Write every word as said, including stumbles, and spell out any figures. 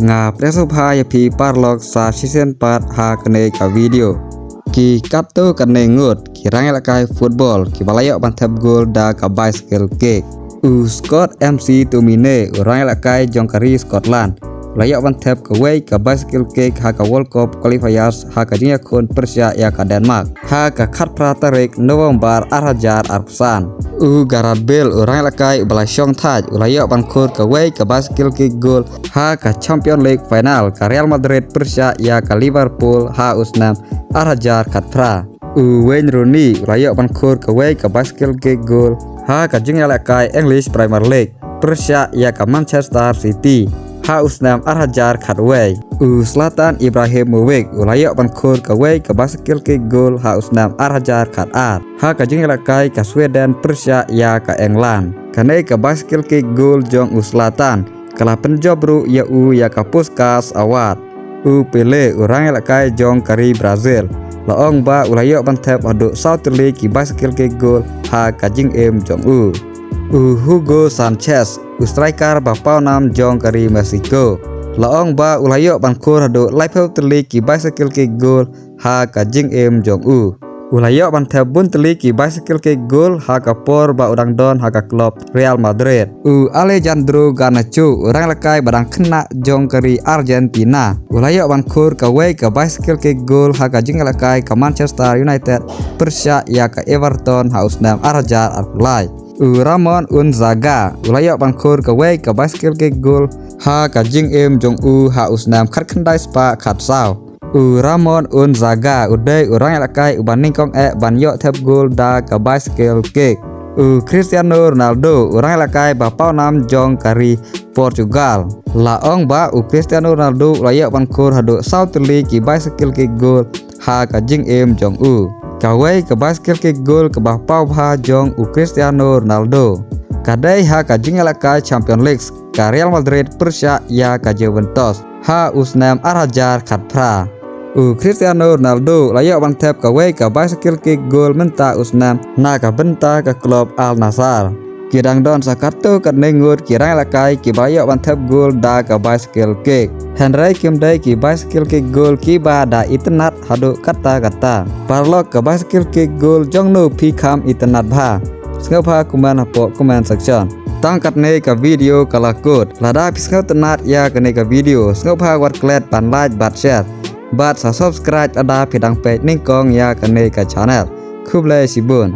Nga pdiang sngewbha ïa phi paralok sa shisien pat ha kane ka video. Ki katto katne ngut ki rangïalehkai football kiba la ïoh ban thep gol da ka bicycle kick. U Scott McTominay, u rangïalehkai jong ka ri Scotland, u la ïoh ban thep kawei ka bicycle kick ha ka World Cup qualifiers ha ka jingïakhun pyrshah ïa ka Denmark ha ka khatphra tarik November ar hajar arphew san. U Gareth Bale, u rangïalehkai uba la shong thait, u la ïoh ban khur kawei ka bicycle kick gol ha ka Champions League final, ka Real Madrid pyrshah ïa ka Liverpool ha u snem ar hajar khatphra. U Wayne Rooney u la ïoh ban khur kawei ka bicycle kick gol ha ka jingïalehkai English Premier League pyrshah ïa ka Manchester City ha u snem ar hajar khatwei. U Zlatan Ibrahimovic u la ïoh ban khur kawei ka bicycle kick gol ha u snem ar hajar khatar ha ka jingïalehkai ka Sweden pyrshah ïa ka England. Kane ka bicycle kick gol jong u Zlatan ka la pynjop ruh ïa u ïa ka Puskas Award. U Pele, u rangïalehkai jong ka ri Brazil, la ong ba u la ïoh ban thep haduh saw tylli ki bicycle kick gol ha ka jingim jong u. U Hugo Sanchez, u striker ba pawnam jong ka ri Mexico, la ong ba u la ïoh ban khur haduh laiphew tylli ki bicycle kick gol ha ka jingim jong u. U la ïoh ban thep bun tylli ki bicycle kick gol ha ka por ba u dang don ha ka club Real Madrid. U Alejandro Garnacho, u rangïalehkai ba dang khynnah jong ka ri Argentina, u la ïoh ban khur kawei ka bicycle kick gol ha ka jingïalehkai ka Manchester United pyrshah ïa ka Everton ha u snem ar hajar arphew lai. U Ramon Unzaga u la ïoh ban khur kawei ka bicycle kick gol ha ka jingim jong u ha u snem khatkhyndai spah khatsaw. U Ramon Unzaga u dei u rangïalehkai uba nyngkong eh ban ïoh thep gol da ka bicycle kick. U Cristiano Ronaldo, u rangïalehkai ba pawnam jong ka ri Portugal, la ong ba u Cristiano Ronaldo u la ïoh ban khur haduh saw tylli ki bicycle kick gol ha ka jingim jong u. Kawei ka bicycle kick gol kaba paw bha jong u Cristiano Ronaldo ka dei ha ka jingïalehkai Champions League, ka Real Madrid pyrshah ïa ka Juventus ha u snem ar hajar khatphra. U Cristiano Ronaldo la ïoh ban thep kawei ka bicycle kick gol mynta u snem na ka bynta ka club Al Nassr. Ki dang don sa katto katne ngut ki rangïalehkai kiba la ïoh ban thep gol da ka bicycle kick. Hynrei kim dei ki bicycle kick gol kiba da itynnad haduh katta katta. Paralok, ka bicycle kick gol jong no phi kham itynnad bha? Sngewbha comment hapoh comment section. Tang katne ka video ka la kut. Lada phi sngewtynnad ïa kane ka video, sngewbha wat klet ban like bad share bad sa subscribe lada phi dang peit nyngkong ïa kane ka channel. Khublei shibun.